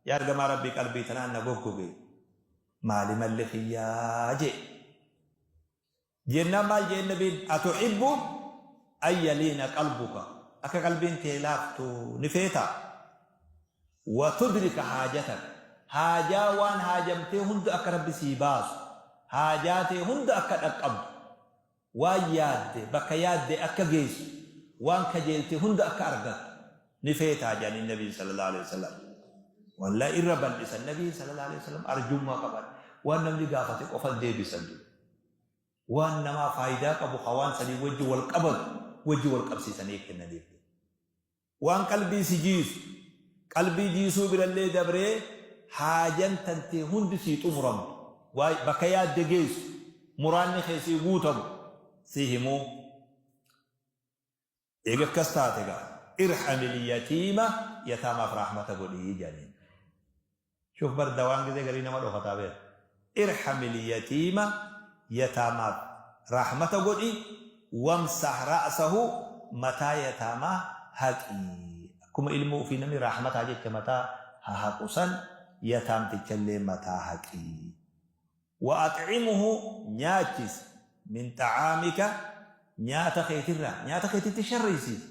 Yaa ergamaa Rabbii qalbii tanaan na goggoge maali malli kiyyaa jee. Jennaan maal jeen nabiin atuhibbu an yaliina qalbuka akka qalbiin tee laaftu ni feetaa? Wa tudrika haajataka haajaa waan haajamtee hunda akka Rabbi sii baasu haajaa tee hunda akka dhaqqabdu waan yaadde bakka yaadde akka geessu waan kajeelte hunda akka argattu ni feetaa jedhaniin nabiin sallallahu alaihi wasallam. Wallahi irra bal'isan nabiin sallallahu alaihi wasallam arjummaa qaban waan namni gaafate qofan deebisan jiru. Waan namaa faayidaa qabu ka waan sanii wajji wal qabatu wajji wal qabsiisanii kennaniif. Waan qalbii si jiisu, qalbii jiisuu birallee dabree haajan tantee hundi sii xumuramtu, waa bakka yaadde geessu, muraanni kee sii guutamu sii himuu. Eega akkas taate egaa irhamil yatiima yataamaaf rahmata godhii jedhaniin. Shuf bar dawaan gizee garii nama dhokataa beeka. Irhamil yatiima yataamaaf rahmata godhi wamsah ra'sahu mataa yataamaa haqi. Akkuma ilmoo ufii namni rahmataa jecha mataa hahaqu san yataamtichallee mataa haqi. Wa axcimuhu nyaachisi min xacaamika nyaata keetirraa nyaata keetitti sharriysiisi.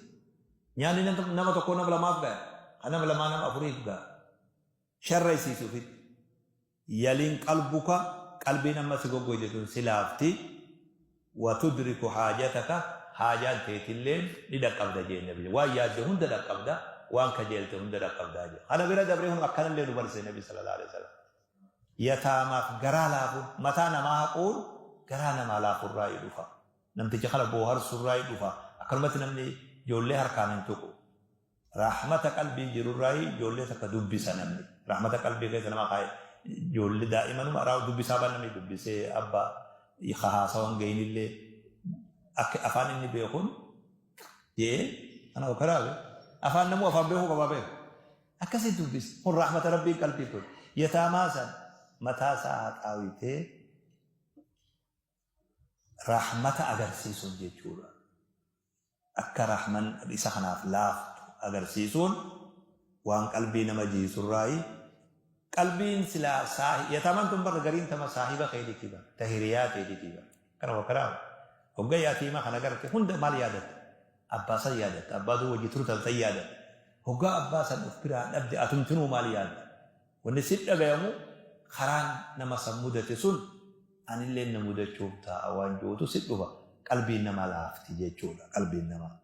Nyaanni nama tokkoo nama lamaaf gaya, ka nama lamaa nama afuriif gaya. Sharraysiisi ufitti. Yaliin qalbuka qalbiin amma si goggoyde tun si laafti. Wa tudriku haajataka haajaan teetilleen ni dhaqqabda jeen nabi. Waan yaadde hunda dhaqqabda, waan kajeelte hunda dhaqqabdaa jee. Kana bira dabree hun akkanallee nu barsiise nabi sallallahu alaihi wasallam. Yataamaaf garaa laafuun, mataa namaa haquun garaa namaa laafurraayi dhufa. Namticha kana booharsurraayi dhufa. Akkanumatti namni ijoollee harkaan hin tuqu. Rahmata qalbii jirurraayi ijoollee takka dubbisa namni. Rahmata qalbii keessa nama kaaye ijoollee daa'imanuma raa dubbisaa ban namni dubbisee abba ka haasawan gayinillee akka afaan inni beekun jee ana okaraabe afaan namuu afaan beekuu qabaa beeku. Akkasitti dubbisi. Kun rahmata Rabbiin qalbii godhe. Yataamaa san mataa isaa haxaawitee rahmata agarsiisuun jechuudha. Akka rahman isa kanaaf laaftu agarsiisuun waan qalbii nama jiisurraayi. Qalbiin silaa saahi yataamaan tun barra gariin tama saahiba keetiiti bara ta hiriyaa teetiiti bara. Kana wakkaraa hogga yatiima kana garte hunda maal yaadatta? Abbaa san yaadatta. Abbaa dur wajji turtan san yaadatta. Hoggaa abbaa san uf biraa dhabde atumtinuu maal yaadda? Wanni si dhagayamu karaan nama san mudate sun anilleen na mudachuuf taa'a waan ju'utu si dhufa. Qalbiin nama laafti jechuudha. Qalbiin namaa.